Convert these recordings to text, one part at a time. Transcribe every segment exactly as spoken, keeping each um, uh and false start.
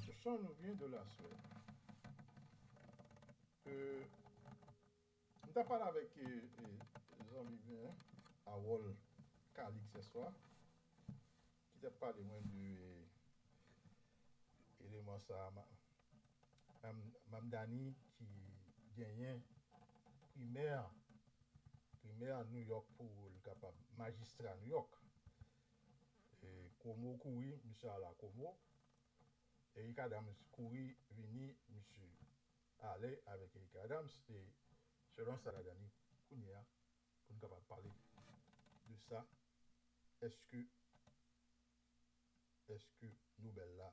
Ce chant nous vient de la Suède. Euh, m t ap pale avèk, euh, euh, zanmi mwen, Harold Calix, yè swa, ki t ap pale mwen de, euh, eleman sa a, ma-, Mam-, Mamdani ki genyen primè, primè New York pou l kapab majistra New York. E Cuomo kouri, misye al a Cuomo. Eric Adams kouri vini, misye ale avèk Eric Adams. E selon sa Mamdani kounye a, pou n kapab pale de sa, èske, èske Nobèl la,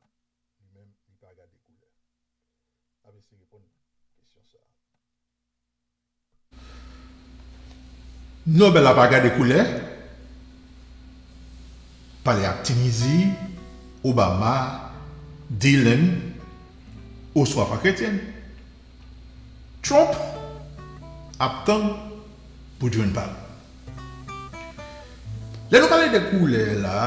li menm, li pa gade koulè? N ap eseye reponn kesyon sa a. Nobèl la pa gade koulè, pale ak Tinizi, Obama, Dylan, oswa Frank Etienne. Trump ap tann pou jwenn pa l. Lè nou pale de koulè la,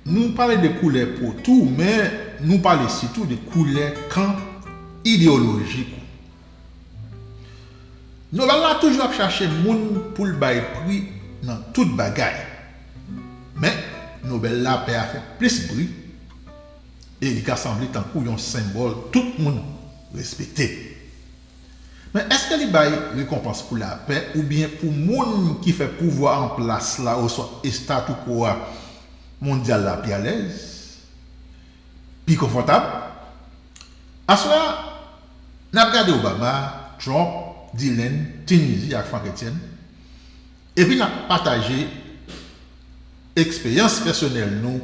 nou pale de koulè po tou, men nou pale sitou de koulè kan ideyolojik ou. Nobèl la toujou ap chache moun pou l bay pri nan tout bagay. Men, Nobèl lapè a fè plis bri e li ka sanble tankou yon senbòl tout moun respekte. Men èske li bay rekonpans pou lapè oubyen pou moun ki fè pouvwa an plas la oswa statu quo a mondyal la pi alèz, pi konfòtab? Aswè a, n ap gade Obama, Trump, Dylan, Tinizi ak Frank Etienne, epi n ap pataje eksperyans pèsonèl nou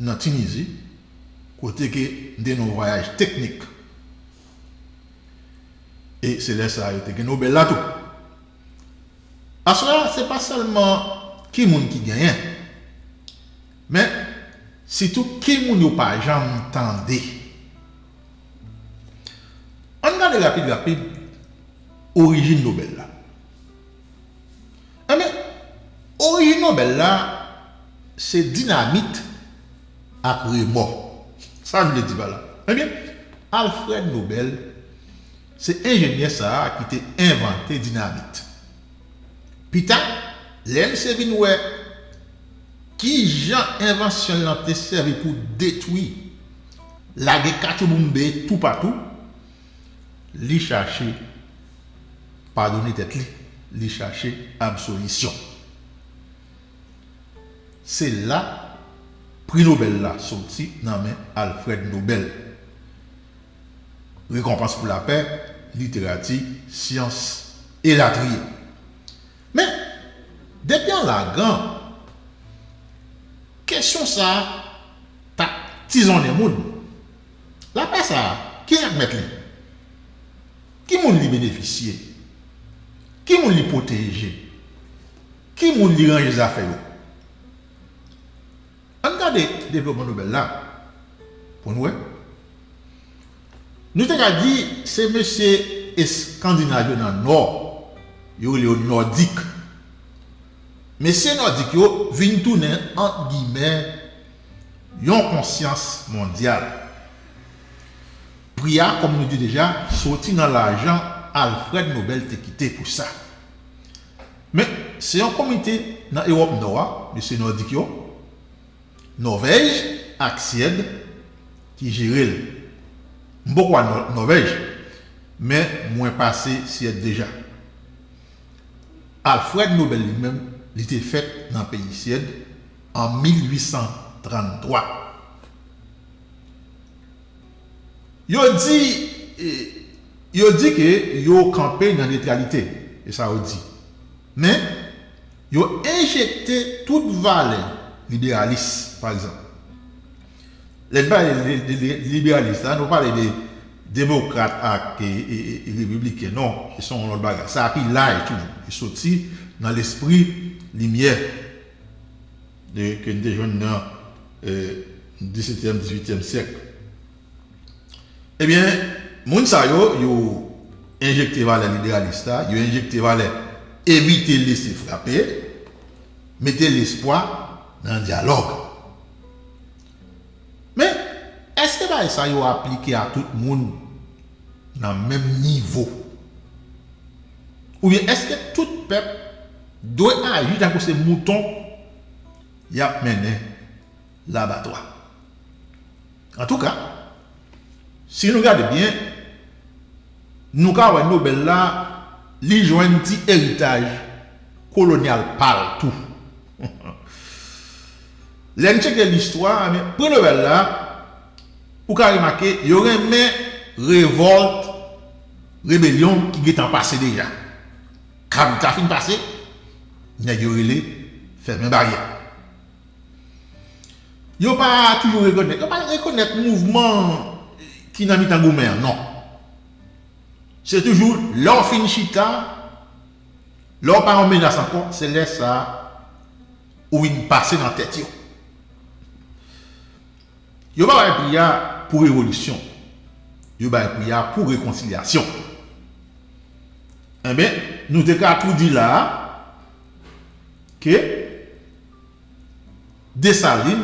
nan Tinizi, kote ke m te nan yon vwayaj teknik. E se lè sa a yo te gen Nobèl la tou. Aswè a, se pa sèlman ki moun ki genyen, men sitou ki moun yo pa janm tande. Ann gade rapid rapid orijin Nobèl la. Enben, orijin Nobèl la, se dinamit ak remò. Sa m vle di pa la? Enben, Alfred Nobel se enjenyè sa a ki te envante dinamit. Pita, lè misye vin wè kijan envansyon l lan te sèvi pou detwi, lage katchouboumbe toupatou, li chache padone tèt li, li chache absolisyon. Se la pri Nobèl la soti nan men Alfred Nobel. Rekonpans pou lapè, literati, syans, elatriye. Men, depi an lagan, kesyon sa a t ap tizonnen moun. Lapè sa a, kiyès k mèt li? Ki moun li benefisye? Ki moun li pwoteje? Ki moun li ranje zafè yo? Ann gade devlopman Nobèl la pou n wè. Nou te ka di se mesye Eskandinav yo nan Nò, yo rele yo Nòdik. Mesye Nòdik yo vin tounen, ant gimè, yon konsyans mondyal. Pri a, kòm nou di deja, soti nan lajan Alfred Nobel te kite pou sa. Men, se yon komite nan Ewòp Nò a, mesye Nòdik yo, Nòvèj ak Syèd ki jere l. M poko al Nò-, Nòvèj, men mwen pase Syèd deja. Alfred Nobel li menm, li te fèt nan peyi Syèd an mil uit san tranntwa. Yo di, eh, yo di ke yo kanpe nan netralite, e sa yo di. Men, yo enjekte tout valè liberalis, pa egzanp. Lè n pale de, de, de liberalis la, nou pale de demokrat ak, e, e, e, e repibliken. Non, se yon lòt bagay. Sa pi laj toujou. Li soti nan lespri limyè de, ke n te jwenn nan, e, disetyèm, dizuityèm syèk. Ebyen, moun sa yo, yo enjekte valè liberalis la, yo enjekte valè evite lese frape, mete lespwa nan dyalòg. Men, èske bagay sa yo aplike a tout moun nan menm nivo? Oubyen èske tout pèp dwe aji tankou se mouton y ap mennen labatwa? Antouka, si nou gade byen, nou ka wè Nobel la, li jwenn ti eritaj kolonyal pa l tou. Lè n tcheke listwa, men, pri Nobel la, ou ka remake, yo renmen revòlt, rebelyon ki gentan pase deja. Kabrit la fin pase, nèg yo rele fèmen baryè. Yo pa toujou rekonèt, yo pa rekonèt mouvman ki nan mitan goumen an, non. Se toujou lè w fin chita, lè w pa yon menas ankò, se lè sa a ou vin pase nan tèt yo. Yo pa bay pri a pou revolisyon. Yo bay pri a pou rekonsilyasyon. Enben, nou te ka tou di la a ke Desalin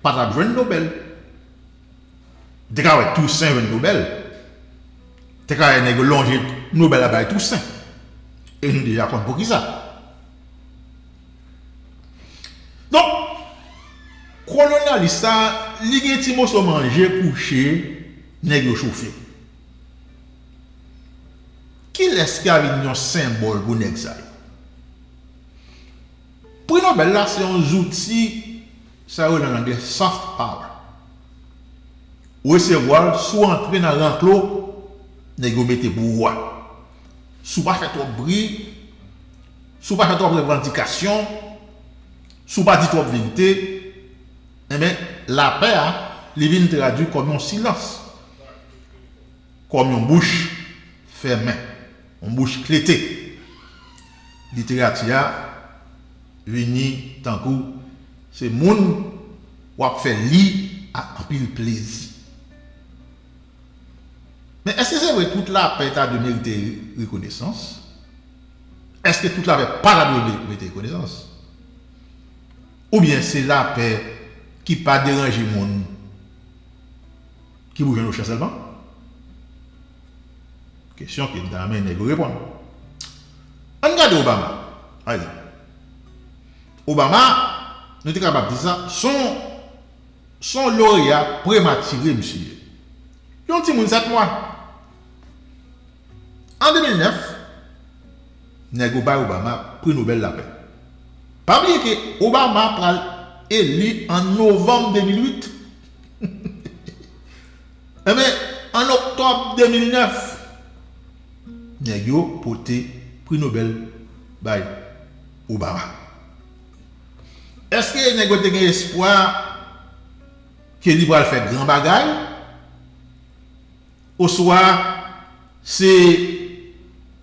pa t ap jwenn Nobèl. Te ka wè Tousen jwenn Nobèl. Te ka wè nèg yo lonje Nobèl la bay Tousen. E nou deja konn poukisa. Donk, kolonyalis sa, li gen ti moso manje kouche, nèg yo chofe. Kilès ki a vin yon senbòl pou nèg sa yo? Pri Nobèl la se yon zouti, sa yo rele an anglè soft power. Ou resevwa l, si w antre nan ranklo, nèg yo mete pou ou a. Si w pa fè twòp bri, si w pa fè twòp revandikasyon, si w pa di twòp verite, enben, lapè a, li vin tradui kòm yon silans, kòm yon bouch fèmen, yon bouch klete. Literati a vini tankou se moun w ap fè li ak anpil plezi. Men èske se vre tout lapè ta dwe merite rekonesans? Èske tout lapè pa ta dwe merite rekonesans? Oubyen se lapè ki pa deranje moun ki pou jwenn ochan sèlman? Kesyon ke m ta renmen nèg yo reponn. Ann gade Obama, pa egzanp. Obama, nou te kapab di sa, se yon, se yon loreya prematire misye ye. Yon timoun sèt mwa. An de mil nèf, nèg yo bay Obama Pri Nobèl Lapè. Pa bliye ke Obama pral eli an novanm de mil uit. Enben, an oktòb de mil nèf, nèg yo pote Pri Nobèl bay Obama. Èske nèg yo te gen espwa ke li pral fè gran bagay? Oswa se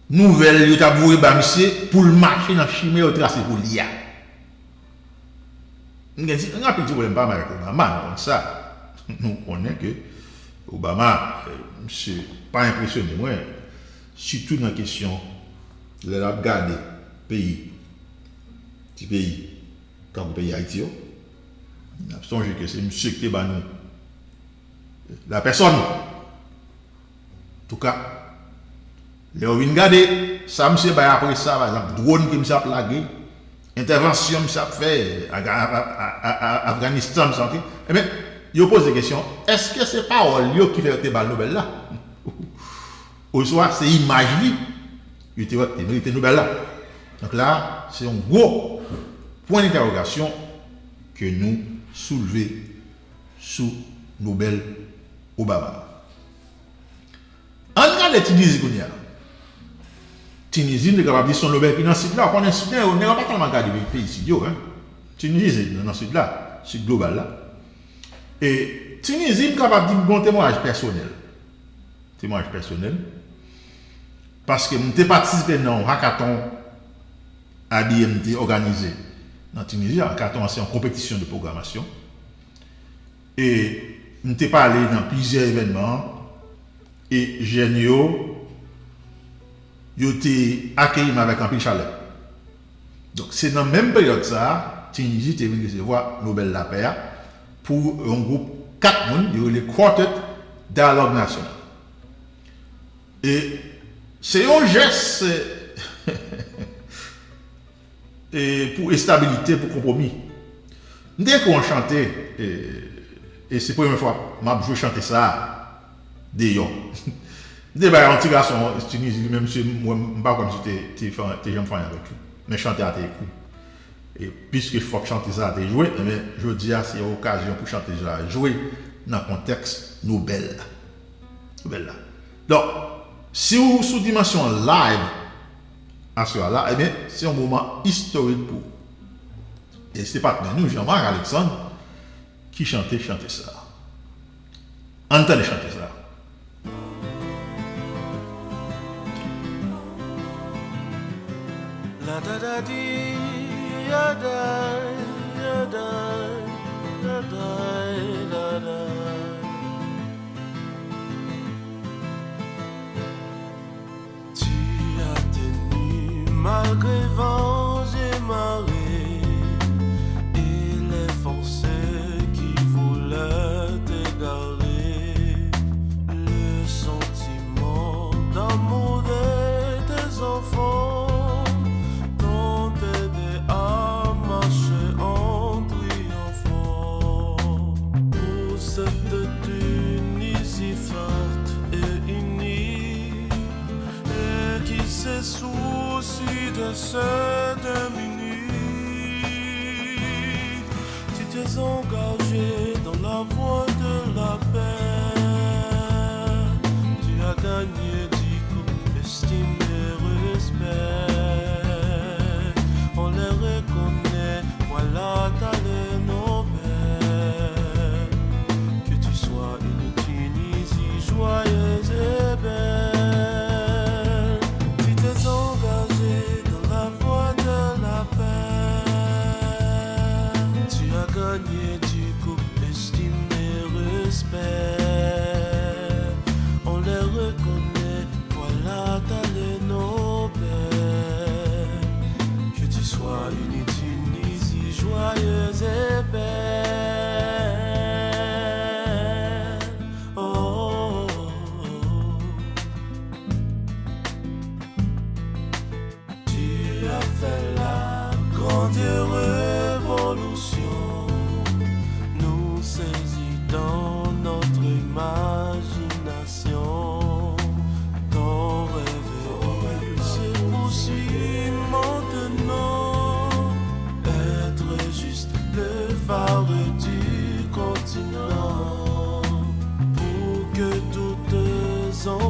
nouvèl yo t ap voye ba misye pou l mache nan chimen yo trase pou li a? M gen ti, gen anpil ti pwoblèm pa mal ak Obama, nou konn sa. Nou konnen ke Obama, eh, misye pa enpresyone mwen, sitou nan kesyon lè l ap gade peyi, ti peyi, tankou peyi Ayiti yo. N ap sonje ke se misye ki te ba nou la pèsòn. Antouka, lè w vin gade sa misye bay apre sa, pa egzanp, dwòn ke misye ap lage, entèvansyon misye ap fè, Aga-, a-, a-, a-, a-, Afganistan, misye ap, enben, yo poze kesyon, èske se pawòl yo ki fè yo te ba l Nobèl la? Oswa se imaj li, yo te wè te merite Nobèl la? Donk la, se yon gwo pwen dentèwogasyon ke nou soulve sou Nobèl Obama. Ann gade Tinizi kounye a. Tinizi, nou te kapab di se yon Nobèl ki nan Sid la. Ou konnen Sid la, nèg yo pa tèlman gade peyi, peyi Sid yo, en. Tinizi, se nan Sid la, Sid global la. E Tinizi, m kapab di m gen yon temwayaj pèsonèl. Temwayaj pèsonèl. Paske m te patisipe nan yon hackathon I B M te òganize nan Tinizi. Hackathon an se yon konpetisyon de pwogramasyon. E m te pale nan plizyè evènman, e jèn yo, yo te akeyi m avèk anpil chalè. Donk, se nan menm peryòd sa a, Tinizi te vin resevwa Nobèl Lapè a pou yon gwoup kat moun, yo rele Quartet Dialogue National. E se yon jès, e, pou estabilite, pou konpwomi. M te ekri yon chante, e, e se premye fwa m ap jwe chante sa a deyò. M te bay yon ti gason Tinizi, li menm, se, mwen, m pa kwè misye te, te fè, te janm fè anyen avèk li. Men chante a te ekri. E piske fòk chante sa a te jwe, enben, jodi a, se yon okazyon pou chante sa a jwe nan kontèks Nobèl la. Nobèl la. Donk, si w sou dimansyon live aswè a la, enben, se yon moman istorik pou ou. E se patnè nou, Jean-Marc Alexandre, ki chante chante sa a. Ann tande chante sa a. La da da di, ya da, ya da, ya da, la da. Tu as tenu malgré vents et marées et les forces qui voulaient t'égarer. Le sentiment d'amour de tes enfants t'ont aidé à marcher en triomphant. Pour cette Tunisie forte et unie, et qui se soucie de ses démunis. Tu t'es engagé dans la voie de la paix. Tu as gagné dix coupes, estime et respect. On les reconnaît, voilà ta le Nobel. Que tu sois une Tunisie joyeuse et belle. Tu t'es engagé dans la voie de la paix. Tu as gagné dix coupes, estime et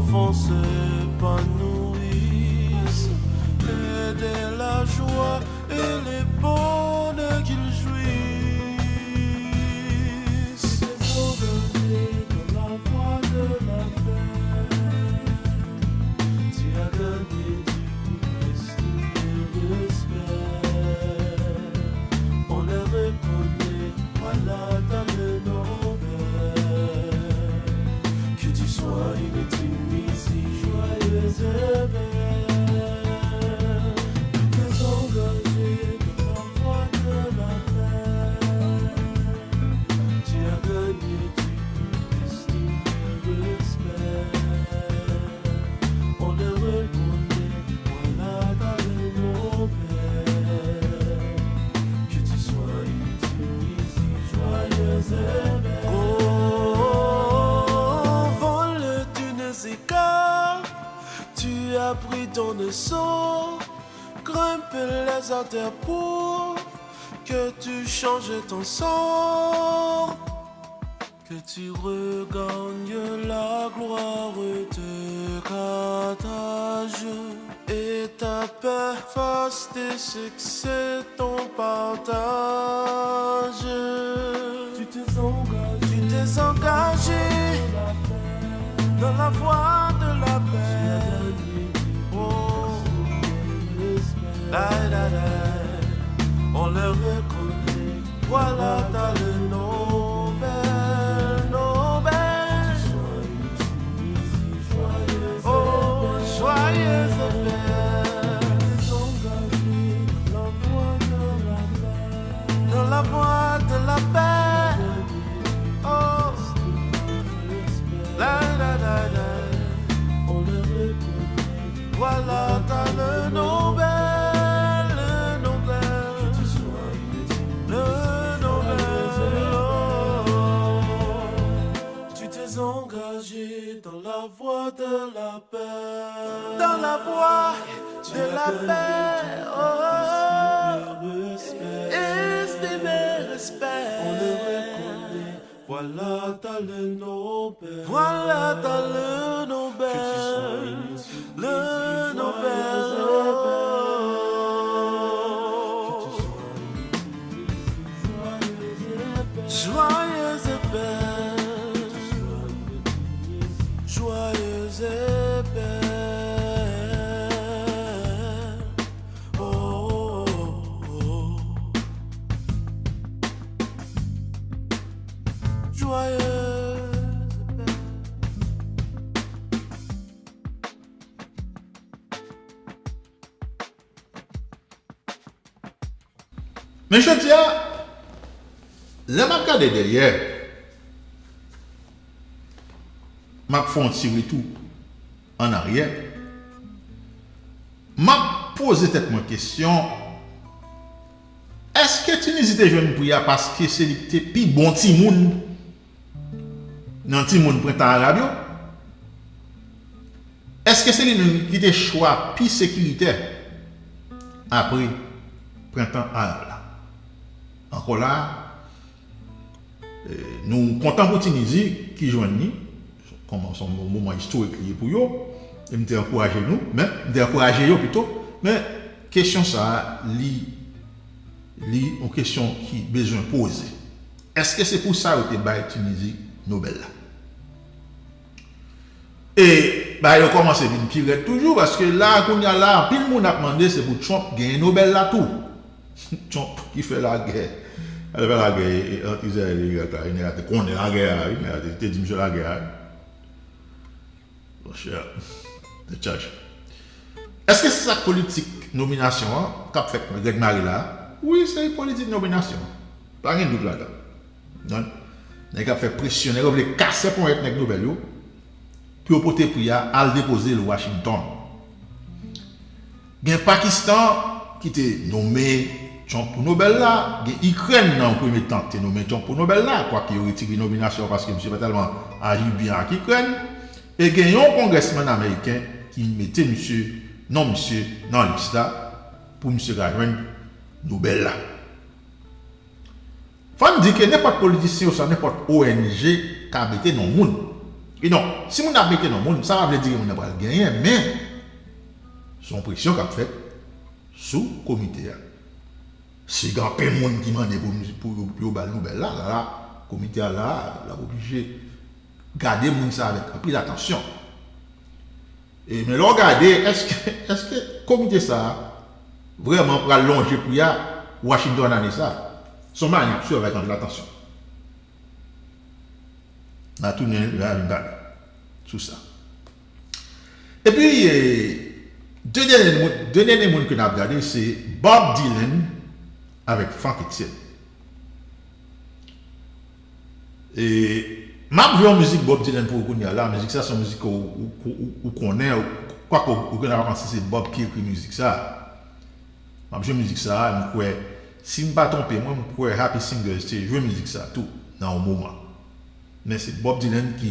Enfants s'épanouissent, et de la joie et les bonheurs qu'ils jouissent. Tu t'es engagé dans la voie de la paix. Tu as gagné du coup l'estime et le respect. On le reconnaît, voilà, t'as le Nobel. Que tu sois une Tunisie joyeuse et belle, tu t'es engagé dans la voie de la paix. Tu as gagné du coup l'estime et le respect. On le reconnaît, voilà, t'as le Nobel. Que tu sois une Tunisie joyeuse et belle. Oh, vol de Nezica, tu as pris ton essor, grimpe les artères pour que tu changes ton sort. Que tu regagnes la gloire de Carthage et ta paix fasse de succès ton partage. Tu t'es engagé, tu t'es engagé dans la voie de la paix. Oh, la, la, la, on le reconnaît. Voilà, t'as le Nobel, Nobel. Oh, joyeuse et belle. Dans la voie de la paix. Oh, la, la, la, la. Voilà, t'as le Nobel, le Nobel, le Nobel. Tu t'es engagé dans la voie de la paix. Dans la voie de la paix. Oh, estime, respect. On le reconnaît. Voilà, t'as le Nobel. Voilà, t'as le Nobel. Le Nobel. Joyeuse et belle. Joyeuse et belle. Oh, oh, oh, oh. Joyeuse et belle. Men jodi a, lè m ap gade dèyè, m ap fè yon ti retou ann aryè. M ap poze tèt mwen kesyon, èske Tinizi te jwenn pri a paske se li ki te pi bon timoun nan timoun prentan arab yo? Èske se li menm ki te chwa pi sekiritè apre prentan arab la? Ankò la, eh, nou kontan pou Tinizi ki jwenn li, kòman se yon moman istorik li ye pou yo, e m te ankouraje nou, men, m te ankouraje yo pito, men kesyon sa a, li, li yon kesyon ki bezwen poze. Èske se pou sa yo te bay Tinizi Nobèl la? E bagay yo kòmanse vin pi rèd toujou, paske la, kounye a la, anpil moun ap mande se pou Trump genyen Nobèl la tou. Trump ki fè lagè, al fè lagè ant Izrayèl e Irak la, nèg la te konnen lagè a, wi, nèg la te, te di misye lagè a, wi. Monchè, tèt chaje. Èske se sa k politik nominasyon an k ap fèt Rèd Mari la? Wi, se politik nominasyon. Pa gen dout ladan. Non? Nèg ap fè presyon, nèg yo vle kase ponyèt nèg Nobèl yo pou yo pote pri a al depoze l Washington. Gen Pakistan ki te nonmen Trump pou Nobèl la, gen Ikrèn nan yon premye tan ki te nonmen Trump pou Nobèl la, kwake yo retire nominasyon an paske misye pa tèlman aji byen ak Ikrèn, e gen yon kongrèsmann ameriken ki mete misye, non misye, nan lis la pou misye ka jwenn Nobèl la. Fò n di ke nenpòt politisyen oswa nenpòt O N G ka mete non moun. E non, si moun nan ap mete non moun, sa pa vle di ke moun nan pral genyen, men se yon presyon k ap fèt sou komite a. Si gen anpil moun ki mande pou, pou, pou yo ba l nouvèl la, la, la, komite a la, l ap oblije gade moun sa avèk anpil atansyon. E, men lè w gade, èske, èske komite sa a vrèman pral lonje pri a Washington ane sa a? Se yon bagay n ap swiv avèk anpil atansyon. N a tounen, n a vin pale sou sa. Epi, e, de dènye moun, de dènye moun ke n ap gade, se Bob Dylan avèk Frank Etienne. E, m ap jwe yon mizik Bob Dylan pou ou kounye a la. Mizik sa se yon mizik ke ou, ou, ou, ou konnen, ou, kwake ou, ou gen la vakansi, se Bob ki ekri mizik sa. M ap jwe mizik sa, m kwè, si m pa twonpe mwen, m kwè Happy Singers te jwe mizik sa tou nan yon moman. Men se Bob Dylan ki,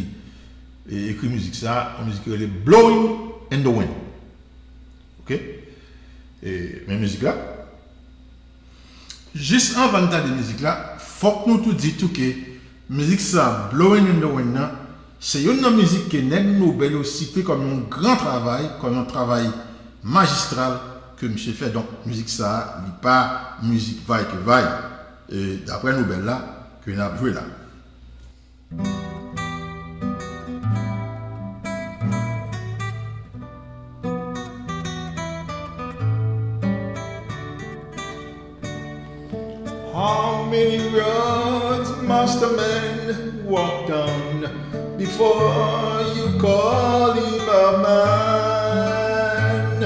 e, ekri mizik sa, yon mizik ki rele Blowing in the Wind. Oke? E, men mizik la. Jis anvan n tande mizik la, fòk nou tou di tou ke mizik sa, Blowing in the Wind nan, se youn nan mizik ke nèg Nobel yo site kòm yon gran travay, kòm yon travay majistral ke misye fè. Donk, mizik sa, li pa mizik vay ke vay, e, daprè Nobel la, ke n ap jwe la. How many roads must a man walk down before you call him a man?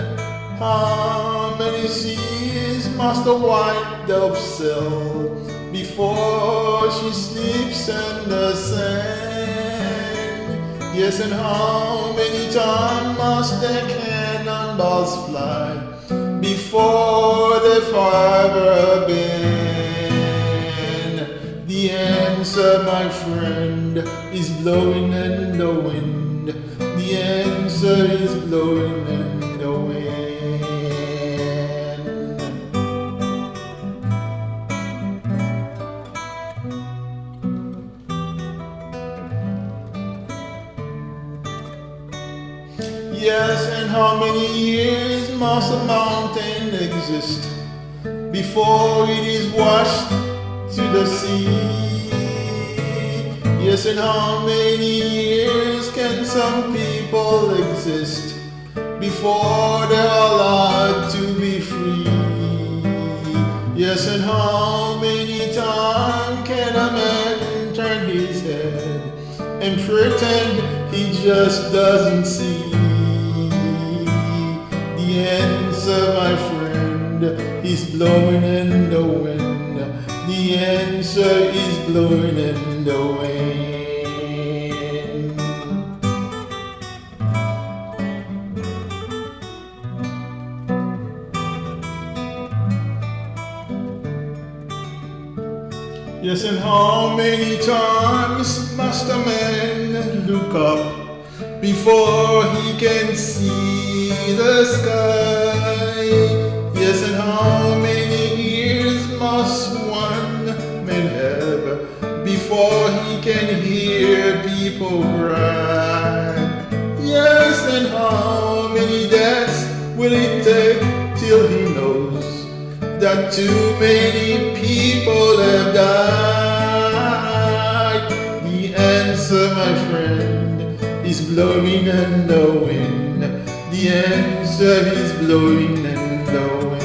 How many seas must a white dove sail before she sleeps in the sand? Yes, and how many times must the cannonballs fly before the fire burn? The answer, my friend, is blowing in the wind. The answer is blowing in the wind. Yes, and how many years must a mountain exist before it is washed to the sea? Yes, and how many years can some people exist before they are allowed to be free? Yes, and how many times can a man turn his head and pretend he just doesn't see? The answer, my friend, is blowing in the wind. The answer is blowing in the wind. Yes, and how many times must a man look up before he can see the sky? Yes, and how many ears must one man have before he can hear people cry? Yes, and how many deaths will it take till he knows that too many people have died? The answer, my friend, is blowing in the wind. The answer is blowing in the wind.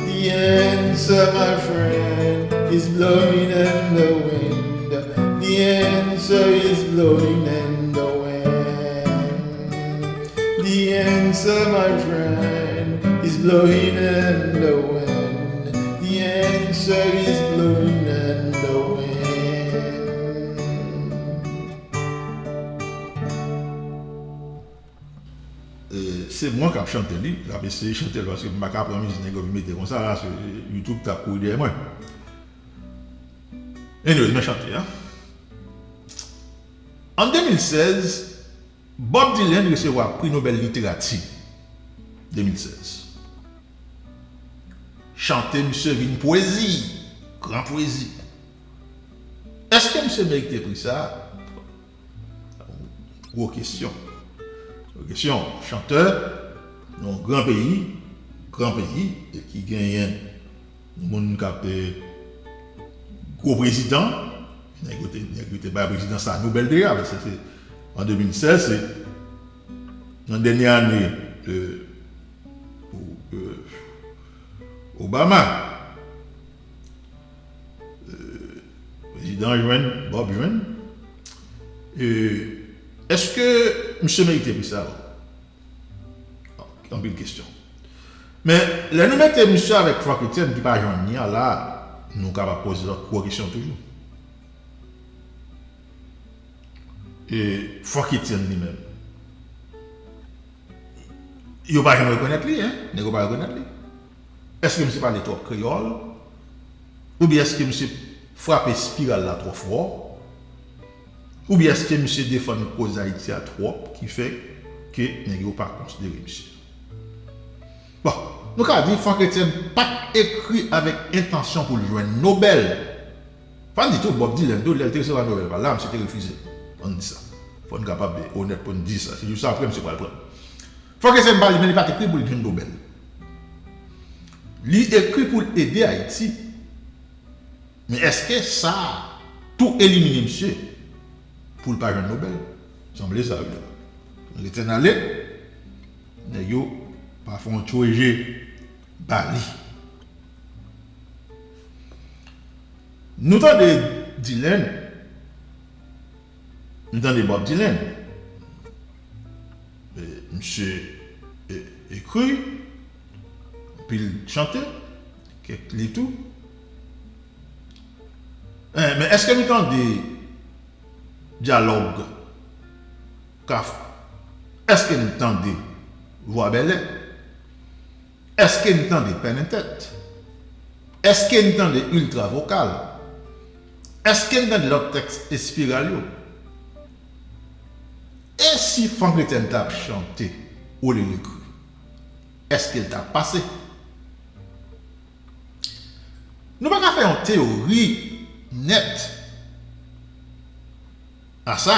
The answer, my friend, is blowing in the wind. The answer is blowing in the wind. The answer, my friend, is blowing in the wind. The answer is blowing in the wind. E, se mwen k ap chante li, l ap eseye chante l paske m pa ka pran mizik nèg yo vin mete konsa la, se YouTube t ap kouri dèyè mwen. Anyways, mwen chante a. An de mil sèz, Bob Dylan resevwa Pri Nobèl Literati de mil sèz. Chante misye vin pwezi, gran pwezi. Èske misye merite pri sa a? Gwo kesyon. Gwo kesyon. Chantè nan yon gran peyi, gran peyi, e ki genyen moun k ap gwo prezidan, nèg yo te, nèg yo te bay prezidan sa Nobel de la, se, se, an de mil sèz, se nan dènye ane, euh, euh, Obama, euh, prezidan jwenn, Bob jwenn. Euh, èske misye merite pri sa? Anpil kesyon. Men, lè nou mete misye avèk Franck Etienne ki pa jwenn li a la, nou kapab poze lòt gwo kesyon toujou. E Franck Etienne li menm, yo pa janm rekonèt li, en? Nèg yo pa rekonèt li. Èske misye pale twòp kreyòl? Oubyen èske misye frape espiral la twò fò? Oubyen èske misye defann koz Ayiti a twòp ki fè ke nèg yo pa konsidere misye? Bon, nou ka di Franck Etienne pa t ekri avèk entansyon pou l jwenn Nobèl. Pa n di tou Bob Dylan tou, lè l te resevwa Nobèl pa l la, misye te refize. Ann di sa. Fò n kapab onèt pou n di sa. Se jis apre misye pral pran. Franck Etienne pa li menm, li pa t ekri pou l jwenn Nobèl. Li ekri pou l ede Ayiti. Men èske sa tou elimine misye pou l pa jwenn Nobèl? Sanble sa, wi. Franck Etienne ale, nèg yo pa fè yon tchwe je ba li. Nou tande Dylan, nou tande Bob Dylan. E, misye, e, ekri, anpil chante, kèk liv tou. E, men èske nou tande dyalòg Kafou? Èske nou tande Vwa Bèlè? Èske n tande Pèlentèt? Èske n tande Iltravokal? Èske n tande lòt tèks Espiral yo? E si Franck Etienne t ap chante olye l ekri, èske l t ap pase? Nou pa ka fè yon teyori nèt a sa,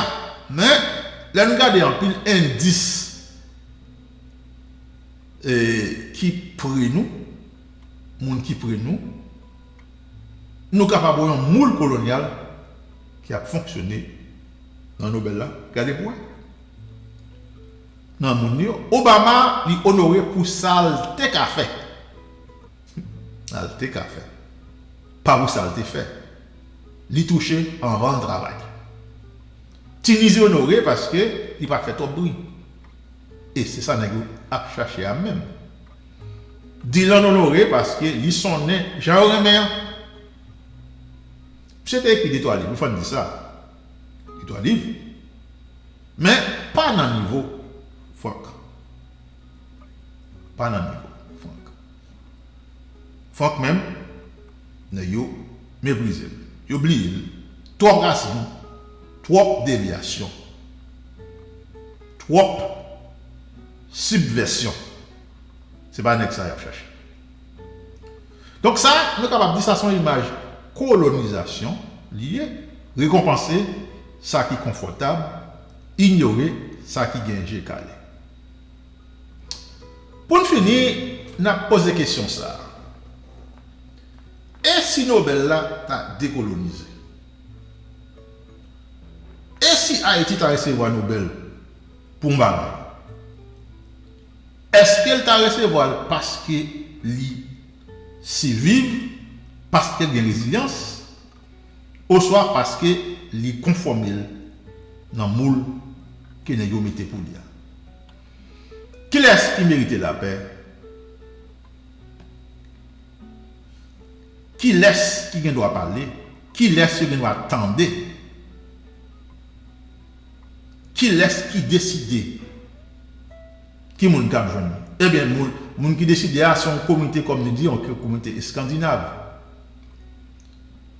men lè nou gade anpil endis, e, ki pre nou, moun ki pre nou, nou kapab wè yon moul kolonyal ki ap fonksyone nan Nobèl la. Gade pou wè. Nan moun yo, Obama, li onore pou sa l te ka fè. Sa l te ka fè. Pa pou sa l te fè. Li touche anvan l travay. Tinizi onore paske li pa t fè twòp bri. E se sa nèg yo ap chache a menm. Dylan onore paske li sonnen jan yo renmen an. Misye te ekri de twa liv, wi, fò n di sa. De twa liv. Men, pa nan nivo Franck. Pa nan nivo Franck. Franck menm, nèg yo meprize l. Yo bliye l. Twòp rasin, twòp devyasyon, twòp sibvèsyon. Se pa nèg sa y ap chache. Donk sa, nou kapab di sa se yon imaj kolonizasyon li ye, rekonpanse sa ki konfòtab, inyore sa ki gen je kale. Pou n fini, n ap poze kesyon sa a. E si Nobèl la ta dekolonize? E si Ayiti ta resevwa Nobèl pou yon bagay? Èske l ta resevwa l paske li siviv, paske l gen rezilyans, oswa paske li konfòme l nan moul ke nèg yo mete pou li a? Kilès ki merite lapè? Kilès ki gen dwa pale? Kilès yo gen dwa tande? Kilès ki deside ki moun k ap jwenn li? Ebyen, moun, moun ki deside a, se yon komite, kòm nou di, yon komite eskandinav.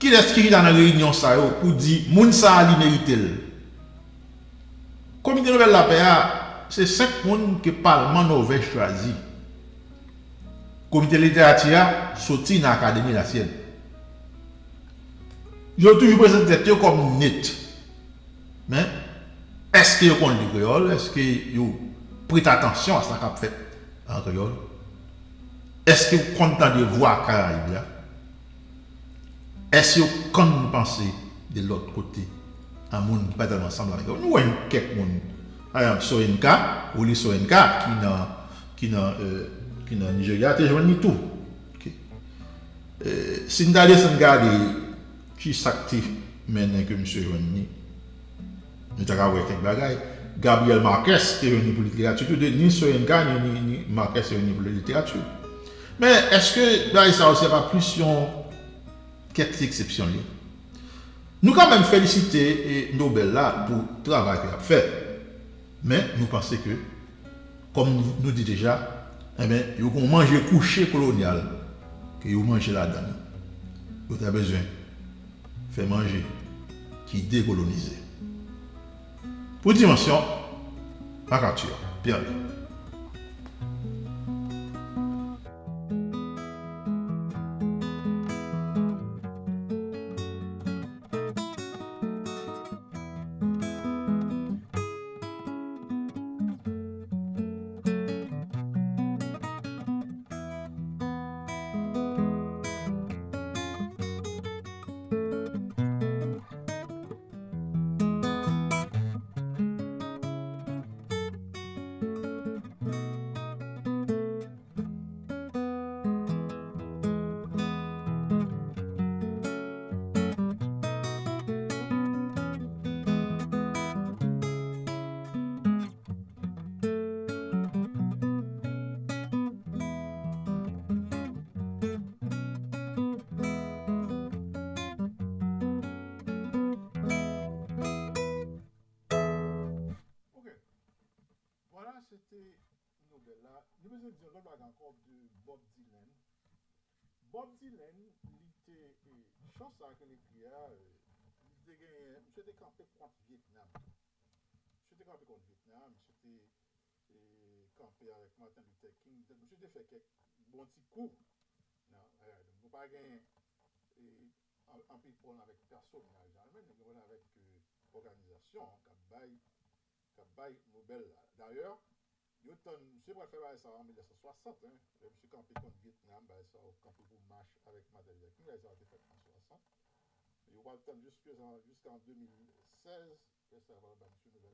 Kilès ki chita nan reyinyon sa yo pou di moun sa a li merite l? Komite Nobèl Lapè a, se senk moun ke palman Nòvèj chwazi. Komite literati a soti nan Akademi Lasyèn. Yo toujou prezante tèt yo kòm net. Men, Èske yo konn li kreyòl? Èske yo prete atansyon a sa k ap fèt an kreyòl? Èske yo konn tande Vwa Karayib la? Èske yo konn panse de lòt kote a moun ki pa tèlman sanble avèk yo? Nou wè kèk moun, pa egzanp, Soyinka, Willy Soyinka, ki nan, ki nan, euh, ki nan Nigeria, te jwenn li tou. Ok. Euh, si n ta desann gade ki sa k te mennen ke misye jwenn li, nou ta ka wè kèk bagay. Gabriel Marquez te jwenn li pou literati tou de, ni Soyinka, ni, ni, ni Marquez te jwenn li pou literati. Men, èske bagay sa yo se pa plis yon kèk ti eksepsyon li? Nou kanmenm felisite, e, Nobel la pou travay ke l ap fè. Men, nou panse ke, kòm nou di deja, enben, yo gon manje kouche kolonyal ke yo manje ladan l. Yo ta bezwen fè manje ki dekolonize. Pou Dimansyon, MacArthur Pierre. Ok. Vwala, se te Nobel la. Nou bezwen di yon lòt bagay ankò de Bob Dylan. Bob Dylan, li te, e, chan sa ke l ekri a, e, li te genyen, misye te kanpe kont Vyetnam. Misye te kanpe kont Vyetnam, misye te, e, kanpe avèk Martin Luther King. Donk, misye te fè kèk bon ti kou nan, e, donk, nou pa gen, e, an-, anpil pwoblèm avèk pèsonaj la, men nou gen pwoblèm avèk, e, òganizasyon k ap bay, k ap bay Nobel la. Dayè, yo tann, misye pral fè bagay sa a an mil nèf san swasant, en. Lè misye kanpe kont Vyetnam, bagay sa a kanpe pou mach avèk Martin Luther King, bagay sa a te fèt an swasant. Yo pral tann jiskaprezan, jiska an de mil sèz, lè sa a yo pral bay misye Nobel